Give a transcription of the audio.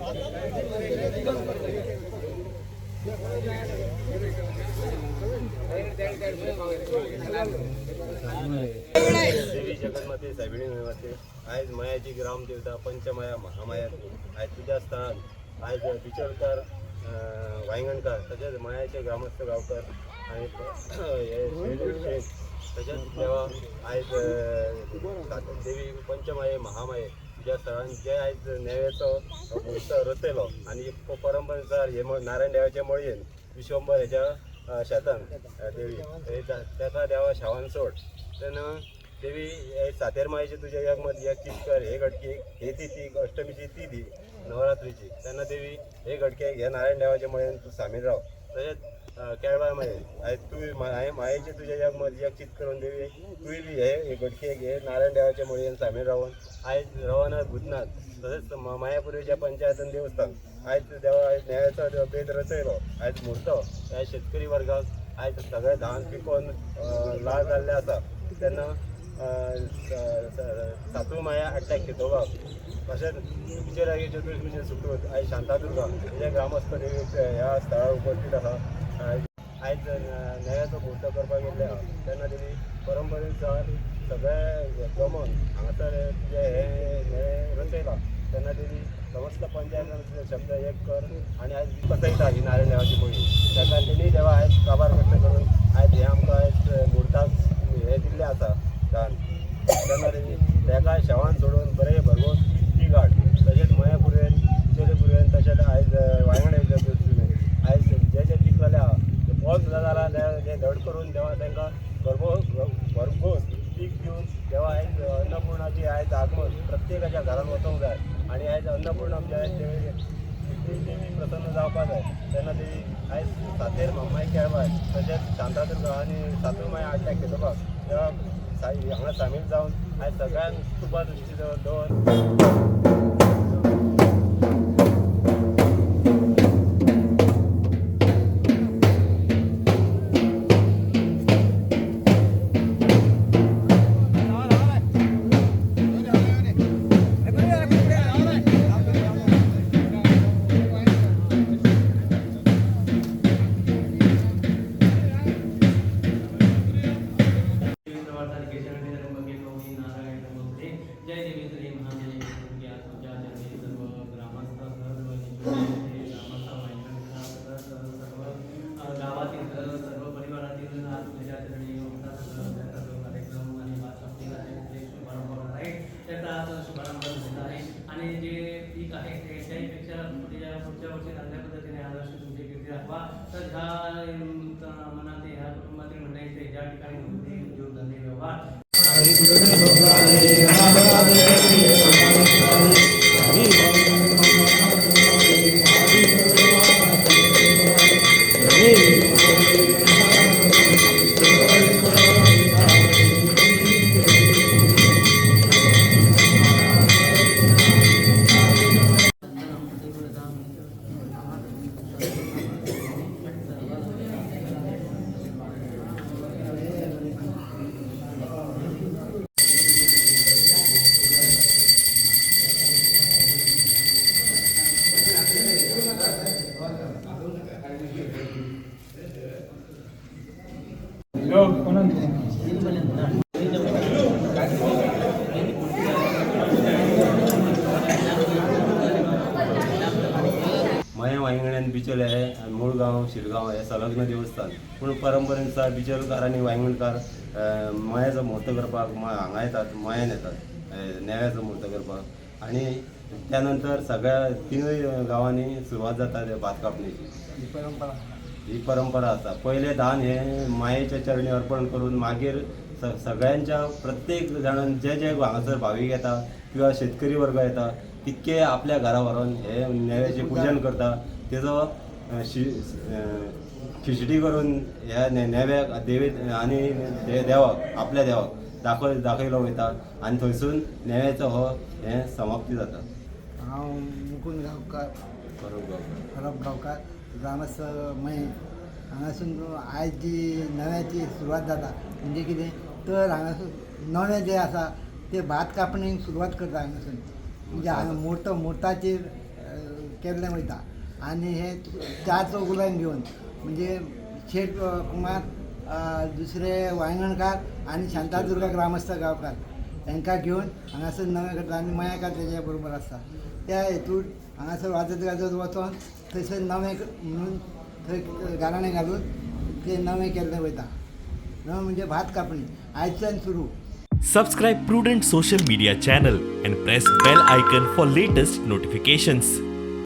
देवी जगन्माते सायबिणी माते, आयज मायाची ग्रामदेवता पंचमाया महामाया आयज तुज्या स्थान आयज बिचलकार, वायंगणकार तशेंच मायाचे ग्रामस्थ गांवकर आनी हे शेठ तशेंच देवा आयज देवी पंचमाये महामाये तुज्या स्थळान जे आयज नेव्याचो म्हूर्त रचयलो आनी एक परंपरेनुसार हे नारायण देवाच्या मळयेन विश्वंबर हेच्या शेतान देवी ताका देवा शावान सोड तेन्ना देवी हे सातेर मायेचे तुज्या एक मत एक चीज कर हे घटकेक हे ती ती अष्टमीची ती दी नवरात्रीची तेन्ना देवी हे घटकेक हे नारायण देवाच्या मळयेन तूं सामील राव. तशेंच केळबाय माये आयज तूं मायेचे तुज्या एक मत एक चीत करून देवी तूंय बी हे घटकेक हे नारायण देवाच्या मळयेन सामील रावन आयज रवनाथ भूतनाथ तशेंच मायापुरीच्या पंचायतन देवस्थान आयज देवा आयज न्यायाचो बेद रचयलो. आयज म्हूर्त ह्या शेतकरी वर्गाक आयज सगळे धान पिकोवन लाल जाल्ले आसा तेन्ना सातू माया आटल्या खेतोबाक तशेंच बिचेरागे चतुर्भुज सुकृत आयज शांतादुर्गा हे ग्रामस्थ देवी ह्या स्थळार उपस्थित आसा. आयज न्यायाचो म्हूर्त करपाक गेल्ले आहा तेन्ना देवी परंपरेनुसार सगळे जमोन हांगासर तुजें हें हें रचयलां तेन्ना देवी समस्त पंचायतान शब्द एक कर आनी आयज बसयता ही नारायण देवाची मळी ताका तेणी देवा आयज काबार कश्ट करून आयज हें आमकां आयज म्हुर्ताक हें दिल्लें आसा दान तेन्ना देवी तेका शेवान सोडून बरें भरघोस पीक हाड. तशेंच मया पुरयन बिचोले पुरयन तशेंच आयज वांयगण आयज जे जे पिकलेले आहा ते पोल सुद्दां जाला ते धड करून देवा तांकां भरघोस पीक दिवन देवा आयज अन्नपूर्णाची आयज आगमन प्रत्येकाच्या घरान वचोंक जाय आनी आयज अन्नपूर्णा आमच्या आयज देवी देवी प्रसन्न जावपाक जाय. तेन्ना देवी आयज सातेर म्हामाय केळबाय तशेंच शांतादुर्गा आनी सातू माय आडल्या खेतोबाक देवा हांगा सामील जावन आयज सगळ्यांक कृपा दृश्टी दवर. जय देवी श्री महादेवी. आमच्या चरणी सर्व ग्रामस्थ, सर्व ग्रामस्थ, वायंगणकर, सर्व गावातील, सर्व परिवारातील आज तुझ्या चरणी त्याचा जो कार्यक्रम आणि जे शुभारंभ होणार आहे त्याचा आज शुभारंभ झालेला आहे. आणि जे पीक आहे ते त्याहीपेक्षा पुढच्या पुढच्या वर्षी चांगल्या पद्धतीने आदर्श तुमची कीर्ती दाखवा. तर ह्या मनात ह्या कुटुंबातील मंडळींचे ज्या ठिकाणी नोकरी, उद्योग धंदे, व्यवहार मयें वायंगणी आनी बिचोले हे मुळगांव शिरगांव हे संलग्न देवस्थान पूण परंपरेनुसार बिचोलकार आनी वायंगणकार मयाचो म्हूर्त करपाक हांगा येतात, मयान येतात नेव्याचो म्हूर्त करपाक आनी त्या नंतर सगळ्या तिनूय गांवांनी सुरवात जाता ते भात कापणीची. ही परंपरा ही परंपरा आसा. पयलें धान हें मायेच्या चरणी अर्पण करून मागीर सगळ्यांच्या प्रत्येक जाणान जे जे हांगासर भावीक येता किंवा शेतकरी वर्ग येता तितके आपल्या घरा व्हरोन हे नेव्याचें पुजन करता. तेजो खिचडी करून ह्या नेव्याक देवी आनी देवाक आपल्या देवाक दाखयलो वयता आनी थंयसून नेव्याचो हो हें समाप्ती जाता. हांव मुकुंद गांवकार, बरोबर. परब गांवकार, ग्रामस्थ मये. हांगासून आयज जी नव्याची सुरवात जाता म्हणजे कितें तर हांगासून नवें जें आसा तें भात कापणीक सुरवात करता हांगासून. म्हणजे हांगा म्हूर्ताचेर केल्लें वयता आनी हे चार चौगुल्यान घेवन म्हणजे शेठ कुमार, दुसरे वायंगणकार आनी शांतादुर्गा ग्रामस्थ गांवकार हांकां घेवन हांगासर नवें करता आनी मयाकार तेज्या बरोबर आसता. त्या हेतून हांगासर वाजत गाजत वचोन थंयसर नवें म्हणून थंय गाराणें घालून ते नवें केल्लें वयता. नवें म्हणजे भात कापणी आयच्यान सुरू. Subscribe Prudent Social Media channel and press bell icon for latest notifications.